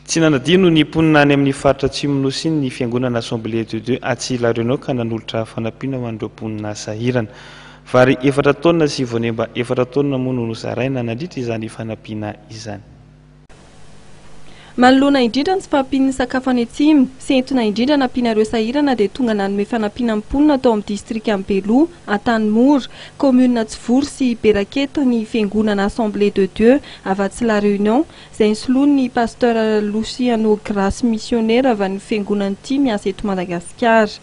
Tsy nanadino ny mponina any amin'ny faritra Atsimo Nosy iny ny fiangonana Assemblée de Dieu atsy La Réunion ka nanolotra fanampiana ho an'ireo mponina sahirana. Vary efatra taonina sy voanemba efatra taonina moa no nozaraina nandritra izany fanampiana izany. Manoloana indrindra ny tsy fahampian'ny sakafo any Atsimo, sentona indrindra nampiana ireo sahirana dia tonga nanome fanampiana ny mponina tao amin'ny distrikan'i Beloha, Antanimora, kaominina Tsivory sy Beraketa ny fiangonana Assemblée de Dieu avy atsy La Réunion izay nisoloany ny Pasteur Luciano Grace misionera avy any fiangonan'ity miasa eto Madagasikara.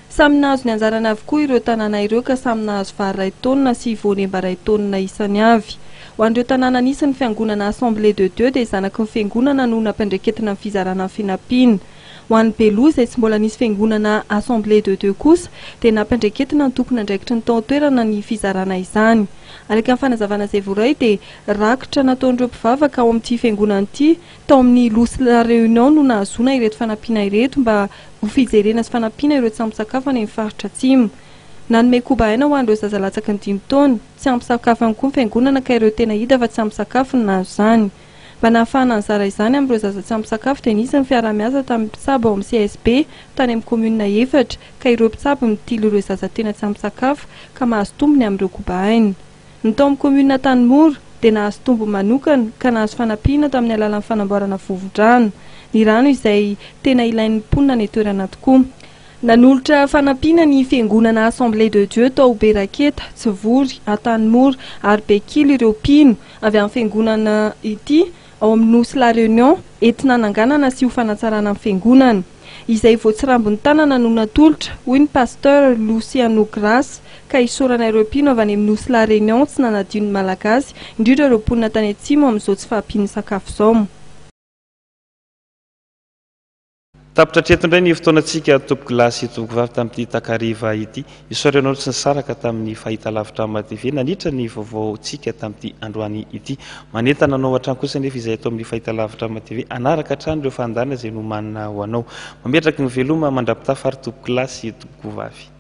Samy nahazo ny anjarany avokoa ireo tanàna ireo ka samy nahazo vary iray taonina sy voanemba iray taonina isany avy. Ho an'ireo tanàna nisy ny fiangonana Assemblée de Dieu dia zanaky ny fiangonana no nampiandraiketina ny fizarana ny finampiana. Ho an'i Beloha izay tsy mbola nisy fiangonana Assemblée de Dieu kosa dia nampiandraiketina ny tompon'andraikitry ny tao an-toerana ny fizarana izany. Araka ny fanazavana izay voaray dia rakitra nataon'ireo mpivavaka ao amin'ity fiangonana ity tao amin'ny Nosy La Réunion no nahazoana ireto fanampiana ireto mba ho fijerena sy fanampiana ireo tsy ampy sakafo any amin'ny faritra atsimo. Nanome koba aina ho an'ireo zaza latsaky ny dimy taona, tsy ampy sakafo ihany koa ny fiangonana ka ireo tena hita fa tsy ampy sakafo no nahazo izany. Mba nahafahana nizara izany amin'ireo zaza tsy ampy sakafo dia nisy ny fiaraha-miasa tamin'ny mpitsabo ao amin'ny CSB tany amin'ny kaominina efatra ka ireo mpitsabo mitily ireo zaza tena tsy ampy sakafo ka mahazo tombony amin'ireo koba aina. Ny tao amin'ny kaominina Antanimora dia nahazo tombony manokana ka nahazo fanampiana tamin'ny alalan'ny fanamboarana vovo-drano. Ny rano izay tena ilain'ny mponina any an-toerana tokoa. Nanolotra fanampiana ny fiangonana Assemblée de Dieu tao Beraketa, Tsivory, Antanimora ary Bekily ireo mpino avy amin'ny fiangonana ity ao amin'ny Nosy La Réunion entina hananganana sy ho fanatsarana ny fiangonana. Izay voatsirambin'ny tanana no natolotra, hoy ny Pasteur Luciano Grace, ka isaorana ireo mpino avy any amin'ny Nosy La Réunion tsy nanadino ny Malagasy, indrindra ireo mponina tany Atsimo amin'izao tsy fahampian'ny sakafo izao. Tapitra hatreto indray ny fotoanantsika tompokolahy sy tompokovavy tamin'ity takariva ity. Isaorana anao tsy nisaraka tamin'ny fahitalavitra Ama TV nandritra ny vaovaontsika tamin'ity androany ity. Manentana anao hatrany kosa anefa izahay eto amin'ny fahitalavitra Ama TV hanaraka hatrany ireo fandaharana izay nomanina ho anao. Mametraky ny veloma mandra-pitafa ary tompokolahy sy tompokovavy.